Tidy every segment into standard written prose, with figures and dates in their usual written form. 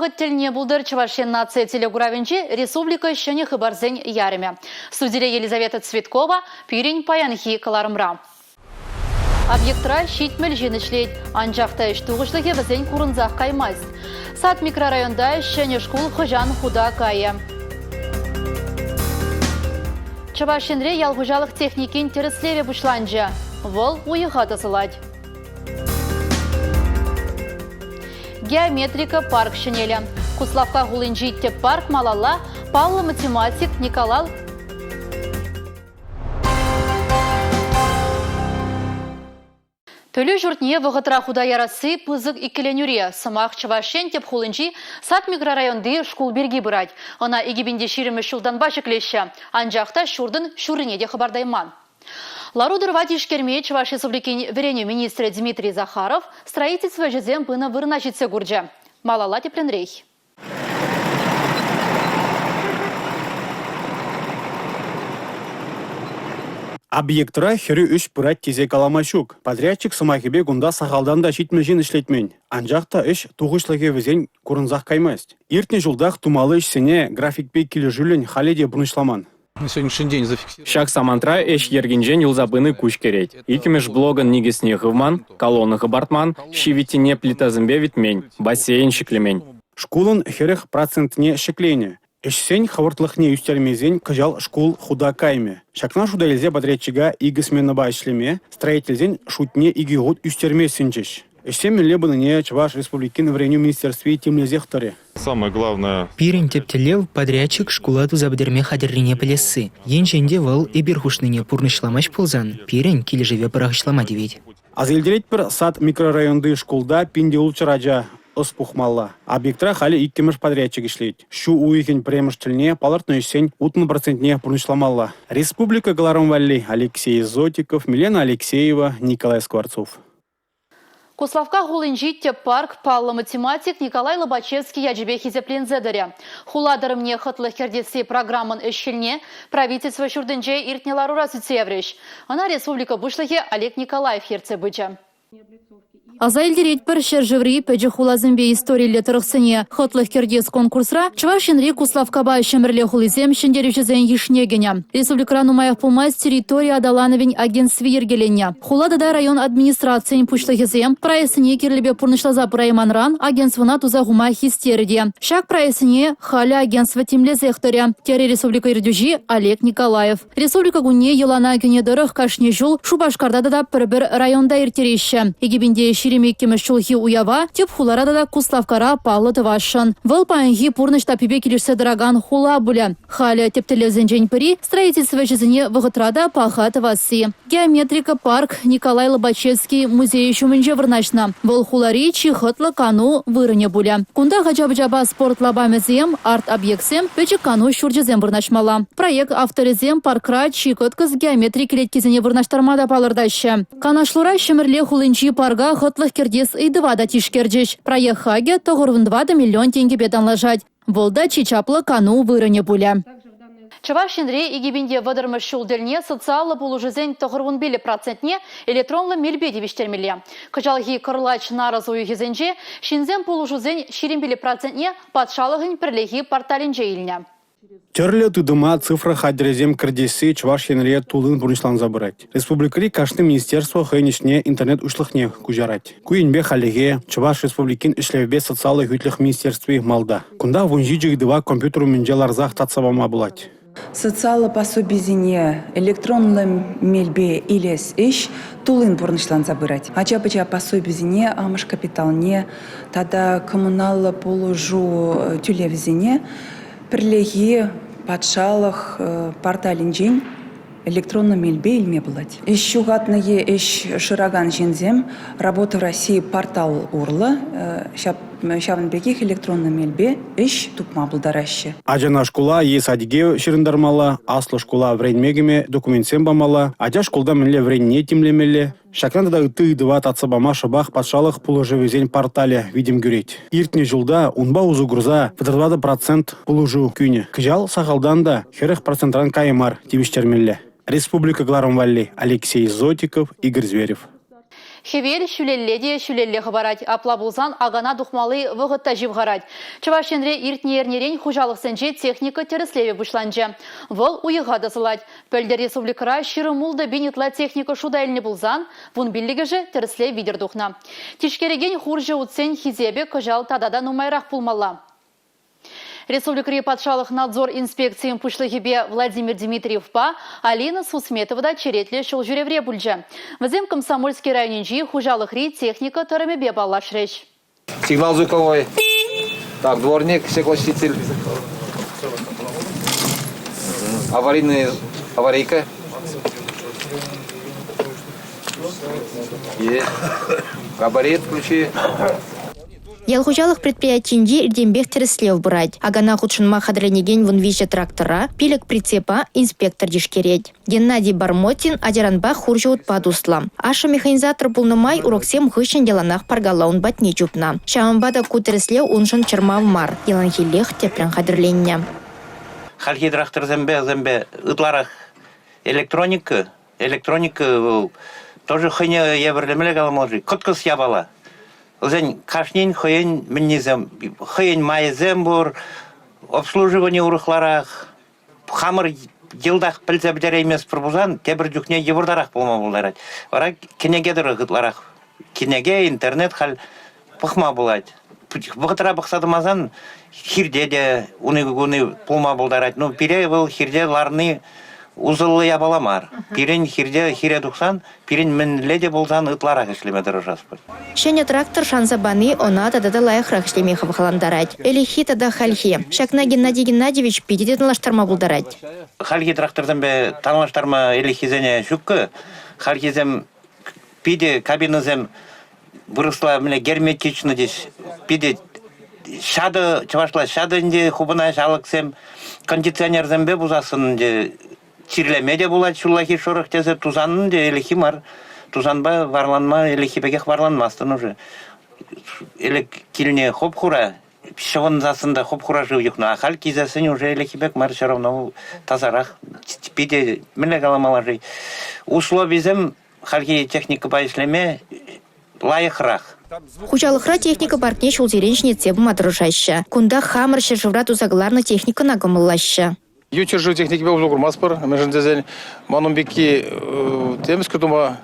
Вӑхӑт тӗлне пултӑр Чӑваш Ен наци телекуравӗнчи республика ҫӗнӗ хыпарсен ярӑмӗ. Студире Елизавета Цветкова пирӗн паянхи кӑларӑмра. Объектра 70 ҫын ӗҫлет, анчах та ӗҫ тухӑҫлӑхӗ вӗсен курӑнсах каймасть. Сад микрорайонта ҫӗнӗ шкул хӑҫан хута кайӗ? Чӑваш Енре ял хуҫалӑх техникин тӗрӗслевӗ пуҫланчӗ. Вӑл уйӑха тӑсӑлать. Геометрика парк ҫӗнелӗ. Куславкка хулинчи тӗп парк малалла паллӑ математик Николай Пӗлӳ ҫуртне вӑхӑтра хута ярасси пысӑк иккӗленӳре. Сӑмах Чӑваш Ен тӗп хулинчи Сад микрорайонти шкул пирки пырать. Ӑна 2020 ҫултанпа ҫӗклеҫҫӗ. Анчах та ҫуртӑн ҫуррине те хӑпартайман. Лару-тӑрӑва тишкерме Чӑваш Республикин вӗренӳ министрӗ Дмитрий Захаров строительство ӗҫӗсем пынӑ вырӑна ҫитсе курчӗ. Малалла тӗплӗнрех. Объектра хӗрӳ ӗҫ пырать тесе калама ҫук. Подрядчик сӑмахӗпе кунта сахалтан та 70 ҫын ӗҫлетмен. Анчах та ӗҫ тухӑҫлӑхӗ вӗсен курӑнсах каймасть. Иртнӗ ҫултах тумалли ӗҫсене графикпе килӗшӳллӗн халӗ те пурнӑҫламан. Ҫак самантра ӗҫ йӗркинчен юлса пыни куҫ кӗрет. Иккӗмӗш блокӑн никӗсне хывман, колонна хӑпартман, ҫивиттине плитасемпе витмен, бассейн ҫӗклемен. Шкулӑн 40 процентне ҫӗкленӗ. Ӗҫсен хӑвӑртлӑхне ӳстермесен кӑҫал шкул хута каймӗ. Ҫакна шута илсе подрядчика икӗ сменӑпа ӗҫлеме, строительсен шутне икӗ хут ӳстерме сӗнчӗҫ. Ӗҫсем мӗнле пынине Чӑваш Республикин Вӗренӳ министерстви тимлесех тӑрӗ. Самое главное. Пирӗн тӗп тӗллев – подрядчик шкула туса пӗтерме хатӗррине пӗлесси. Енчен те вӑл эпир хушнине пурнӑҫламасть пулсан пирӗн килӗшӗве пӑрахӑҫлама тивет. Аса илтеретпӗр, Сад микрорайонти шкулта 1600 ача ӑс пухмалла. Объектра халӗ иккӗмӗш подрядчик ӗҫлет. Ҫу уйӑхӗн пӗрремӗш тӗлне палӑртнӑ ӗҫсен 60 процентне пурнӑҫламалла. Республика кӑларӑм валли Алексей Зотиков, Милена Алексеева, Николай Скворцов. Куславкка хулинчи тӗп парк паллӑ математик Николай Лобачевский ячӗпе хисепленсе тӑрӗ. Хула тӑрӑмне хӑтлӑх кӗртесси программӑн ӗҫ-хӗлне правительство ҫуртӗнче иртнӗ ларура сӳтсе яврӗҫ. Ӑна республика Пуҫлӑхӗ Олег Николаев ертсе пычӗ. Аса илтеретпӗр, ҫӗршыври пӗчӗк хуласемпе историллӗ тӑрӑхсене хӑтлӑх кӗртес конкурсра Чӑваш Енри Куславккапа Ҫӗмӗрле хулисем ҫӗнтерӳҫӗсен йышне кӗнӗ. Республикӑра нумаях пулмасть территори аталанӑвӗн агентстви йӗркеленнӗ. Хула тата район администрацийӗн пуҫлӑхӗсем проектсене кирлӗ пек пурнӑҫласа пырайманран агентствӑна туса хума хистерӗ те. Ҫак проектсене халӗ агентство тимлесех тӑрӗ, терӗ республика ертӳҫи Олег Николаев. Республика кунне йӑлана кӗнӗ тӑрӑх кашни ҫул Шупашкарта тата пӗр-пӗр районта ирттереҫҫӗ. 2022-мӗш ҫулхи уява тӗп хулара тата Куславккара паллӑ тӑвасшӑн. Вӑл паянхи пурнӑҫ таппипе килӗшсе тӑракан хула пулӗ. Халӗ тӗп тӗллевсенчен пӗри – строительство ӗҫӗсене вӑхӑтра та паха тӑвасси. Геометрика парк Николай Лобачевский музейӗ ҫумӗнче вырнаҫнӑ. Вӑл хулари чи хӑтлӑ кану вырӑнӗ пулӗ. Кунтах ача-пӑчапа спорт лапамӗсем, арт-объектсем, пӗчӗк кану ҫурчӗсем вырнаҫмалла. Проект авторӗсем паркра чи кӑткӑс геометри кӗлеткисене вырнаҫтарма та палӑртаҫҫӗ. Канашлура Ҫӗмӗрле хулинчи парка хӑтлӑх кӗртес ыйтӑва та тишкерчӗҫ. Проект хакӗ 94 миллион тенкӗпе танлашать. Вӑл та чи чаплӑ кану вырӑнӗ пулӗ. Чӑваш Енре 2030-мӗш ҫул тӗлне социаллӑ пулӑшусен 95 процентне электронлӑ мелпе тивӗҫтермелле. Кӑҫалхи кӑрлач-нарӑс уйӑхӗсенче ҫынсем пулӑшусен 25 процентне патшалӑхӑн пӗрлехи порталӗнче илнӗ. Тӗрлӗ тытӑма цифра хатӗрӗсем кӗртесси Чӑваш Енре туллин пурнӑҫланса пырать. Республикӑри кашни министерство хӑйӗн ӗҫне интернет уҫлӑхне куҫарать. Ку енпе хальлӗхе Чӑваш Республикин ӗҫлевпе социаллӑ хӳтлӗх министерстви малта. Кунта 17 ыйтӑва компьютер умӗнче ларсах татса пама пулать. Социаллӑ пособисене электронлӑ мелпе илес ӗҫ туллин пурнӑҫланса пырать. Ача-пӑча пособисене, амӑш капиталне тата коммуналлӑ пулӑшу тӳлевӗсене Пӗрлехи патшалӑх порталӗнчен электронлӑ мелпе илме пулать. Ӗҫ ҫухатнӑ е ӗҫ шыракан ҫынсем Работа в России портал урлӑ ҫавӑн пекех электронлӑ мелпе ӗҫ тупма пултараҫҫӗ. Ачана шкула е садике ҫырӑнтармалла, аслӑ шкула вӗренме кӗме документсем памалла, ача шкулта мӗнле вӗреннине тимлемелле. Ҫакна тата ытти ыйтӑва татса пама шӑпах патшалӑх пулӑшӑвӗсен порталӗ витӗм кӳрет. Иртнӗ ҫулта унпа усӑ курса 34 процент пулӑшу кӳнӗ. Кӑҫал сахалтан та 40 процентран кая мар тивӗҫтермелле. Республика кӑларӑм валли Алексей Зотиков, Игорь Зверев. Хӗвел ҫӳлелле те ҫӳлелле хӑпарать. Апла пулсан акана тухмалли вӑхӑт та ҫывхарать. Чӑваш Енре иртнӗ эрнерен хуҫалӑхсенче техника тӗрӗслевӗ пуҫланчӗ. Вӑл уйӑха тӑсӑлать. Пӗлтӗр республикӑра 26 пин ытла техника шута илнӗ пулсан, вунпиллӗкӗшӗ тӗрӗслев витӗр тухнӑ. Тишкерекен хурҫӑ утсен хисепӗ кӑҫал тата та нумайрах пулмалла. Республикӑри патшалӑх надзор инспекцийӗн пуҫлӑхӗпе Владимир Дмитриевпа Алина Сусметова та черетлӗ ҫул ҫӳревре пулчӗ. Вӗсем Комсомольски районӗнчи хуҫалӑхри техника тӑрӑмӗпе паллашрӗҫ. Сигнал звуковой. Так, дворник, стеклоочиститель. Аварийная аварийка. Есть. Габарит включи. Ял хуҫалӑх предприятийӗнче иртенпех тӗрӗслев пырать. Акана хутшӑнма хатӗрленекен 13 трактора, пилӗк прицепа инспектор тишкерет. Геннадий Бармотин ачаранпах хурҫӑ утпа туслӑ. Ашшӗ механизатор пулнӑ май уроксем хыҫҫӑн яланах паркалла ун патне чупнӑ. Ҫавӑнпа та ку тӗрӗслев уншӑн чӑрмав мар, яланхиллех тӗплӗн хатӗрленнӗ. Хальхи тракторсемпе вӗсемпе ытларах электроника Электроника вӑл тоже хӑйне евӗрлемелле каламалла-ши? Кӑткӑс япала. Вӗсен кашнин хӑйӗн мӗннисем, хӑйӗн майӗсем пур, обслуживани урӑхларах. Хамӑр йӑлтах пӗлсе пӗтерейместпӗр пулсан тепӗр чухне йывӑртарах пулма пултарать. Вара кӗнеке тӑрӑх ытларах. Кӗнеке, интернет халь пӑхма пулать. Вӑхӑтра пӑхса тӑмасан хирте те уни-куни пулма пултарать. Ну, пире вӑл хирте ларни усӑллӑ япала мар. Пирӗн хирте хире тухсан пирӗн мӗнле те пулсан ытларах ӗҫлеме тӑрӑшас пуль. Ҫӗнӗ трактор шанса пани ӑна тата та лайӑхрах ӗҫлеме хавхалантарать. Ӗлӗкхи тата хальхи. Ҫакна Геннадий Геннадьевич питӗ те танлаштарма пултарать. Хальхи тракторсемпе танлаштарма ӗлӗкхисене ҫуккӑ. Хальхисем питӗ кабинӑсем вырӑсла мӗнле герметично теҫ питӗ ҫатӑ чӑвашла ҫатӑ ӗнтӗ хупӑнаҫ алӑксем кондиционерсемпе пусассӑн ӗнтӗ чирлеме те пулать ҫуллахи шӑрӑх тесе тусан ӗнтӗ ӗлӗкхи мар тусанпа варланма ӗлӗкхи пекех варланмастӑн уже ӗлӗк килне хоп-хура ҫӑвӑнсассӑн та хоп-хура шыв юхнӑ а халь килсессӗн уже ӗлӗкхи пек мар все равно тасарах питӗ мӗнле каламалла-ши условисем хальхи техникӑпа ӗҫлеме лайӑхрах. Хуҫалӑхра техника паркне ҫулсерен ҫӗнетсе пыма тӑрӑшаҫҫӗ. Кунта хамӑр ҫӗршывра туса кӑларнӑ техникӑна кӑмӑллаҫҫӗ. Ют ҫӗршыв техникипе усӑ курмастпӑр. Мӗншӗн тесен ман ун пекки темскер тума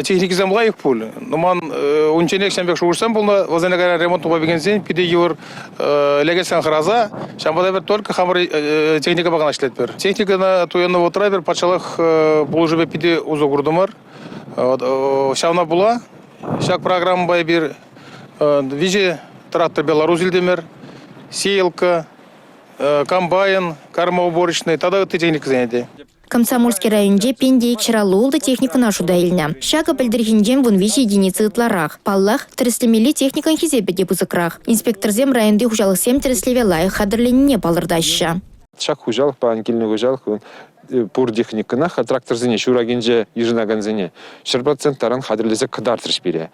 техникисем лайӑх пуль. Но ман унчченех ҫавӑн пек шухӑшсем пулнӑ. Вӗсене кайран ремонт тума пикенсен питӗ йывӑр лекесрен хӑраса ҫавӑнпа та эпир только хамӑр техникӑпа кӑна ӗҫлетпӗр. Техникӑна туяннӑ вӑхӑтра эпир патшалӑх пулӑшӑвӗпе питӗ усӑ куртӑмӑр. Ҫавна пула ҫак программӑпа эпир виҫӗ трактор Беларусь илтӗмӗр, сеялка, комбайн, кормоуборочный тата ытти техникӑсене те. Комсомольски районӗнче 1250 техникӑна шута илнӗ. Ҫакӑ пӗлтӗрхинчен 13 единица ытларах. Паллах, тӗрӗслемелли техникӑн хисепӗ те пысӑкрах. Инспекторсем районти хуҫалӑхсем тӗрӗслеве лайӑх хатӗрленнине палӑртаҫҫӗ. Ҫак хуҫалӑх паян килнӗ хуҫалӑх пур техникӑна тракторсене ҫуракинче йышӑнакансене 100% таран хатӗрлесе кӑтартрӗҫ пире.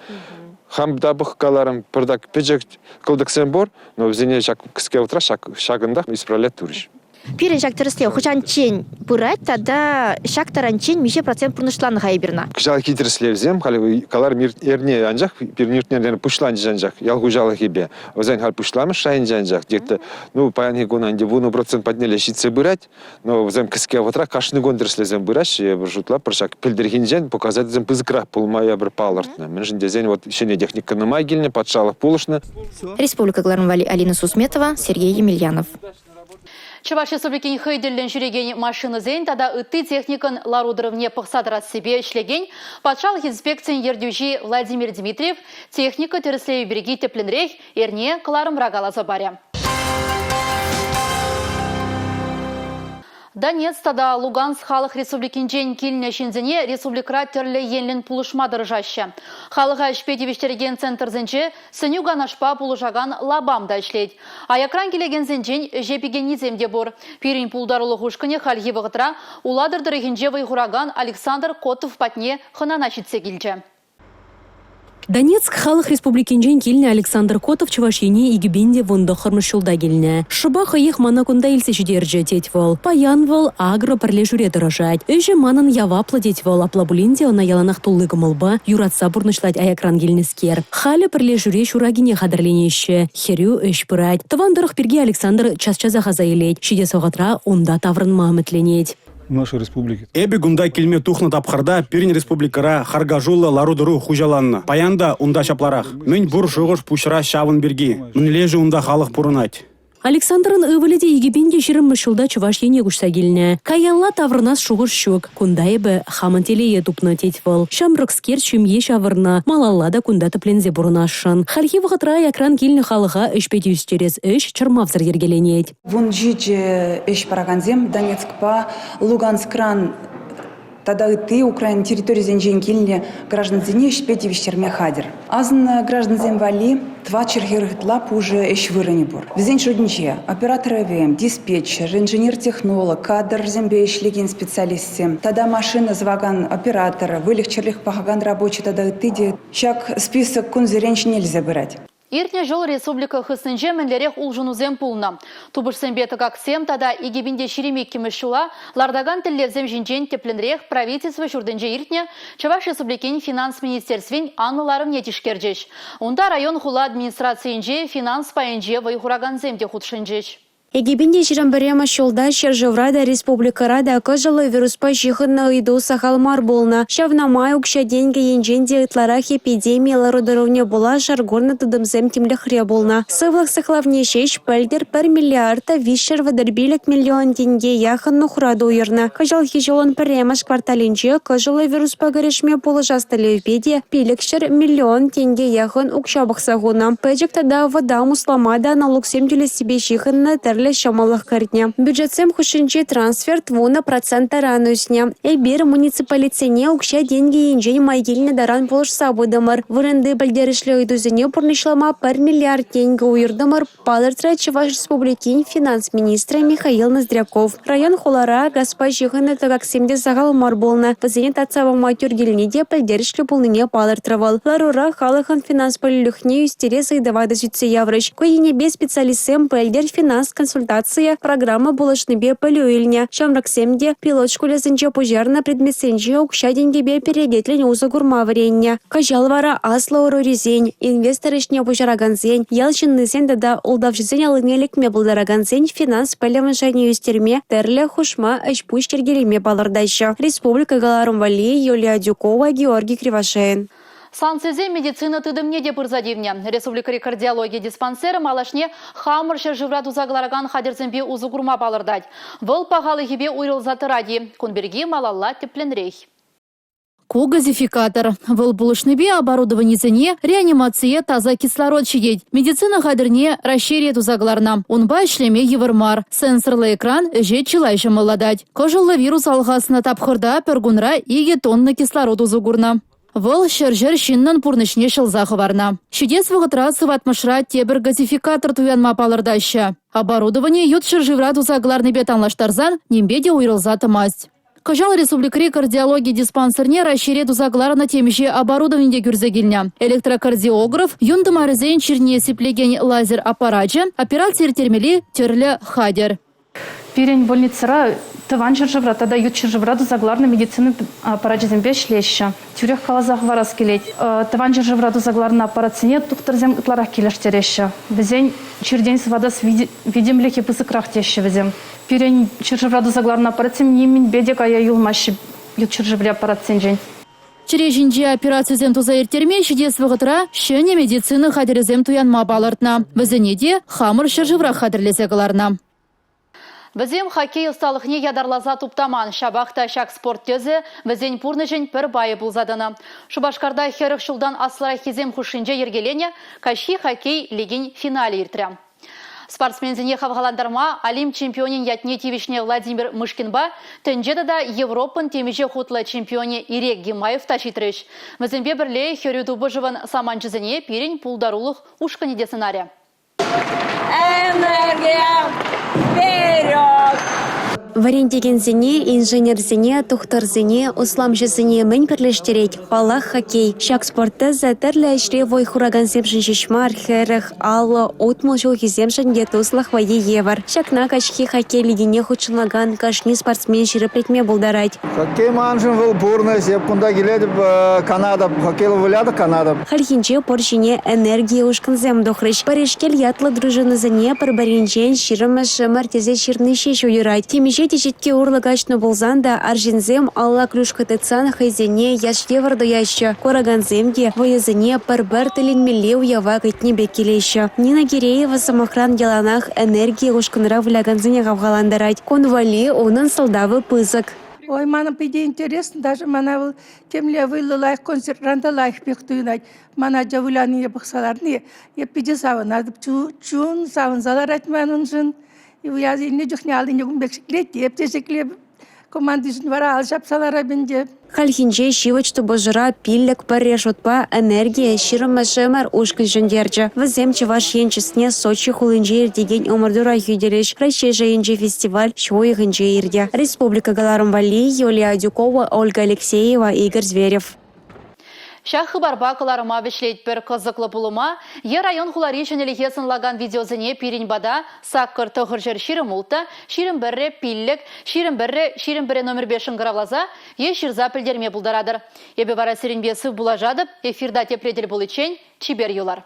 Хам та пӑхкаларӑм, пӗртак пӗчӗк кӑлтӑксем пур, но вӗсене ҫак кӗске вӑхӑтра ҫакӑнтах исправлять турӗҫ. Пирӗн ҫак тӗрӗслев хӑҫанччен пырать тата ҫак таранччен миҫе процент пурнӑҫланӑ-ха эпир ӑна? Кӑҫалхи тӗрӗслевсем халь каларӑм эрне анчах пирӗн иртнӗ эрне пуҫланчӗҫ анчах ял хуҫалӑхӗпе. Вӗсен халь пуҫламӑш шайӗнче анчах где-то ну паянхи кун ӗнтӗ 10% патнелле ҫитсе пырать. Но вӗсем кӗске вӑхӑтра кашни кун тӗрӗслесем пыраҫҫӗ. Эпир шутлатпӑр ҫак пӗлтӗрхинчен показательсем пысӑкрах пулма эпир палӑртнӑ. Мӗншӗн тесен вот ҫӗнӗ техника нумай килнӗ, патшалӑх пулӑшнӑ. Республика кӑларӑм валли Алина Сусметова, Сергей Емельянов. Чӑваш Республикин хӑй тӗллӗн ҫӳрекен машинӑсен тата ытти техникӑн лару-тӑрӑвне пӑхса тӑрассипе ӗҫлекен патшалӑх инспекцийӗн ертӳҫи Владимир Дмитриев техника тӗрӗслевӗ пирки тӗплӗнрех эрне кӑларӑмра каласа парӗ. Донецк тата Луганск халӑх республикинчен килнӗ ҫынсене республикӑра тӗрлӗ енлӗн пулӑшма тӑрӑшаҫҫӗ. Халӑха ӗҫпе тивӗҫтерекен центрсенче сӗнӳ-канашпа пулӑшакан лапам та ӗҫлет. Аякран килекенсенчен ӗҫе пикеннисем те пур. Пирӗн пултарулӑх ушкӑнӗ хальхи вӑхӑтра Улатӑр тӑрӑхӗнче вӑй хуракан Александр Котов патне хӑнана ҫитсе килчӗ. Донецк Халӑх Республикинчен килнӗ Александр Котов Чӑваш Ене 2019 ҫулта килнӗ. Шӑпа хӑех мана кунта илсе ҫитерчӗ, тет вӑл. Паян вӑл агропӗрлешӳре тӑрӑшать. Ӗҫӗ манӑн яваплӑ, тет вӑл. Апла пулин те ӑна яланах тулли кӑмӑлпа, юратса пурнӑҫлать аякран килнӗскер. Халӗ пӗрлешӳре ҫуракине хатӗрленеҫҫӗ. Хӗрӳ ӗҫ пырать. Тӑван тӑрӑх пирки Александр час-часах аса илет. Ҫитес вӑхӑтра унта таврӑнма ӗмӗтленет. Нашей республики. Эпӗ кунта килме тухнӑ тапхӑрта пирӗн республикӑра харкашуллӑ лару-тӑру хуҫаланнӑ. Паян та унта ҫапларах. Мӗн пур шухӑш пуҫра ҫавӑн пирки. Мӗнле-ши унта халӑх пурӑнать? Александрӑн ывӑлӗ те 2020-мӗш ҫулта Чӑваш Ене куҫса килнӗ. Каялла таврӑнас шухӑш ҫук. Кунта эпӗ хамӑн телее тупнӑ, тет вӑл. Ҫамрӑкскер ҫемье ҫавӑрнӑ, малалла та кунта тӗпленсе пурӑнасшӑн. Хальхи вӑхӑтра аякран килнӗ халӑха ӗҫпе тивӗҫтерес ӗҫ чӑрмавсӑр йӗркеленет. 17 ӗҫ паракансем Донецкпа Луганскран тата ытти Украина территорийӗсенчен килнӗ граждансене ӗҫпе тивӗҫтерме хатӗр. Асӑннӑ граждансем валли 440 ытла пушӑ ӗҫ вырӑнӗ пур. Вӗсен шутӗнче оператор ЭВМ, диспетчер, инженер-технолог, кадрсемпе ӗҫлекен специалистсем тата машина сӑвакан оператор, выльӑх-чӗрлӗх пӑхакан рабочи тата ытти те. Ҫак список кунсерен ҫӗнелсе пырать. Иртнӗ ҫул республика хыснинче мӗнлерех улшӑнусем пулнӑ? Тупӑшсемпе тӑкаксем тата 2022 ҫула лартакан тӗллевсем ҫинчен тӗплӗнрех правительство ҫуртӗнче иртнӗ Чӑваш Республикин финанс министерствин анлӑ ларӑвне тишкерчӗҫ. Унта район-хула администрацийӗнче финанс пайӗнче вӑй хуракансем те хутшӑнчӗҫ. 2021 ҫулта ҫӗршывра та, республикӑра та кӑшӑллӑ вируспа ҫыхӑннӑ ыйту сахал мар пулнӑ. Ҫавна май укҫа-тенкӗ енчен те ытларах эпидеми лару-тӑрӑвне пула шар курнӑ тытӑмсем тимлӗхре пулнӑ. Сывлӑх сыхлавне ҫеҫ пӗлтӗр 1 миллиард та 335 миллион тенке яхӑн нухрат уйӑрнӑ. Кӑҫалхи ҫулӑн пӗрремӗш кварталӗнче кӑшӑллӑ вируспа кӗрешме пулӑшас тӗллевпе те 500 миллион тенке яхӑн укҫа пӑхса хунӑ. Пӗчӗк тата вӑтам услама та налуксем тӳлессипе ҫыхӑннӑ тӗрлӗ ҫӑмӑллӑх кӗртнӗ. Бюджетсем хушшинчи трансферт 10 процент таран ӳснӗ. Эпир муниципалитетсене укҫа-тенкӗ енчен май килнӗ таран пулӑшса пытӑмӑр. Вырӑнти пӗлтерӗшлӗ ыйтусене пурнӑҫлама 1 миллиард тенкӗ уйӑртӑмӑр, палӑртрӗ Чӑваш Республикин финанс министрӗ Михаил Ноздряков. Район-хулара газпа ҫыхӑннӑ тӑкаксем те сахал мар пулнӑ. Вӗсене татса пама тӳр килни те пӗлтерӗшлӗ пулнине палӑртрӗ вӑл. Ларура халӑхӑн финанс пӗлӳлӗхне ӳстерес ыйтӑва та сӳтсе яврӗҫ. Ку енӗпе специалистсем пӗлтӗр «Финанс консультацийӗ» программа пулӑшнипе пӗлӳ илнӗ. Ҫамрӑксем те пилот шкулӗсенче пуҫарнӑ предметсенче укҫа-тенкӗпе перекетлӗн усӑ курма вӗреннӗ. Кӑҫал вара аслӑ ӑрурисен, инвестор ӗҫне пуҫаракансен, ял ҫыннисен тата ултавҫӑсен аллине лекме пултаракансен финанс пӗлӗвӗн шайне ӳстерме тӗрлӗ хушма ӗҫ-пуҫ йӗркелеме палӑртаҫҫӗ. Республика кӑларӑм валли Юлия Адюкова, Георгий Кривошеин. Санкцисем медицина тытӑмне те пырса тивнӗ. Республикӑри кардиологи диспансерӗ малашне хамӑр ҫӗршывра туса кӑларакан хатӗрсемпе усӑ курма палӑртать. Вӑл пахалӑхӗпе уйрӑлса тӑрать-и? Кун пирки малалла тӗплӗнрех. Ку газификатор. Вӑл пулӑшнипе оборудованисене реанимацие таса кислород ҫитет. Медицина хатӗрне Раҫҫейре туса кӑларнӑ. Унпа ӗҫлеме йывӑр мар. Сенсорлӑ экран ӗҫе чылай ҫӑмӑллатать. Кӑшӑллӑ вирус алхаснӑ тапхӑрта пӗр кунра 2 тонна кислород усӑ курнӑ. Вӑл ҫӗр-ҫӗр ҫыннӑн пурнӑҫне ҫӑлса хӑварнӑ. Ҫитес вӑхӑтра сыватмӑшра тепӗр газификатор туянма палӑртаҫҫӗ. Оборудование ют ҫӗршывра туса кӑларнипе танлаштарсан нимпе те уйрӑлса тӑмасть. Кӑҫал республикӑри кардиологи диспансерне Раҫҫейре туса кӑларнӑ темиҫе оборудовани те кӳрсе килнӗ. Электрокардиограф, юн тымарӗсен чирне сиплекен лазер аппарачӗ, операци ирттермелли тӗрлӗ хатӗр. Пирӗн больницӑра тӑван ҫӗршывра тата ют ҫӗршывра туса кӑларнӑ медицина аппарачӗсемпе ӗҫлеҫҫӗ. Тӳрех каласа хӑварас килет, тӑван ҫӗршывра туса кӑларнӑ аппаратсене тухтӑрсем ытларах килӗштереҫҫӗ. Вӗсен чиртен сыватас витӗмлӗхӗ пысӑкрах теҫҫӗ вӗсем. Пирӗн ҫӗршывра туса кӑларнӑ аппаратсем нимӗнпе те кая юлмаҫҫӗ ют ҫӗршыври аппаратсенчен. Чӗре ҫинче операцисем туса ирттерме ҫитес вӑхӑтра ҫӗнӗ медицина хатӗрӗсем туянма палӑртнӑ. Вӗсене те хамӑр ҫӗршыврах хатӗрлесе кӑларнӑ. Вӗсем хоккей ӑсталӑхне ятарласа туптаман. Ҫапах та ҫак спорт тӗсӗ вӗсен пурнӑҫӗн пӗр пайӗ пулса тӑнӑ. Шупашкарта 40 ҫултан аслӑраххисем хушшинче йӗркеленӗ каҫхи хоккей лигин финалӗ иртрӗ. Спортсменсене хавхалантарма Олимп чемпионӗн ятне тивӗҫнӗ Владимир Мышкинпа тӗнче тата Европӑн темиҫе хутлӑ чемпионӗ Ирек Гимаев та ҫитрӗҫ. Вӗсемпе пӗрле хӗрӳ тупӑшӑвӑн саманчӗсене пирӗн пултарулӑх ушкӑнӗ те сӑнарӗ. Энергия вперед! Вӗрентекенсене, инженерсене, тухтӑрсене, усламҫӑсене мӗн пӗрлештерет? Паллах, хоккей. Ҫак спорт тӗсӗ тӗрлӗ ӗҫре вӑй хуракансемшӗн ҫеҫ мар, 40, 50, 60 ҫулхисемшӗн те туслӑх вӑййи евӗр. Ҫакна каҫхи хоккей лигине хутшӑнакан кашни спортсмен ҫирӗплетме пултарать. Хоккей маншӑн вӑл пурнӑҫ. Эп кунта килетӗп, канатӑп, хоккейла вылятӑп, канатӑп. Хальхинче пӑр ҫине «Энергия» ушкӑнсем тухрӗҫ. Пӗрешкел ятлӑ дружинӑсене пӗр-пӗринчен ҫирӗммӗш ӗмӗр тесе ҫырни ҫеҫ уйӑрать. Темиҫе теҫетке урлӑ каҫнӑ пулсан та арҫынсем алла клюшка тытсан хӑйсене яш евӗр туяҫҫӗ. Куракансем те вӑйӑсене пӗр-пӗр тӗлӗнмелле уява кӗтнӗ пек килеҫҫӗ. Нина Киреева, сӑмахран, яланах «Энергия» ушкӑнра вылякансене хавхалантарать. Кун валли унӑн сӑлтавӗ пысӑк. Ой, манӑн питӗ интересно, даже мана вӑл темле вӑйлӑ лайӑх концертран та лайӑх пек туйӑнать. Ман ача вылянине пӑхса ларни, эп питӗ савӑнатӑп, чун савӑнса ларать манӑншӑн. Выляса илнӗ чухне аллине кун пек ҫӗклет те, эп те ҫӗклеп. Командишӗн вара ал ҫапса ларап ӗнтӗ. Хальхинче ҫивӗч тупӑшура 5-1 шутпа «Энергия» 20-мӗш ӗмӗр ушкӑн ҫӗнтерчӗ. Вӗсем Чӑваш Ен чысне Сочи хулинче иртекен ӑмӑртура хӳтӗлӗҫ. Раҫҫей шайӗнчи фестиваль ҫу уйӑхӗнче иртӗ. Республика кӑларӑм валли Юлия Адюкова, Ольга Алексеева, Игорь Зверев. Ҫак хыпарпа кӑларӑма вӗҫлетпӗр. Кӑсӑклӑ пулӑма е район-хулари ҫӗнӗлӗхе сӑнлакан видеосене пирӗн пата 8 926 21 5 21 21 номерпе шӑнкӑравласа е ҫырса пӗлтерме пултаратӑр. Эпӗ вара сирӗнпе сыв пулашатӑп. Эфирта тепре тӗл пуличчен чипер юлар.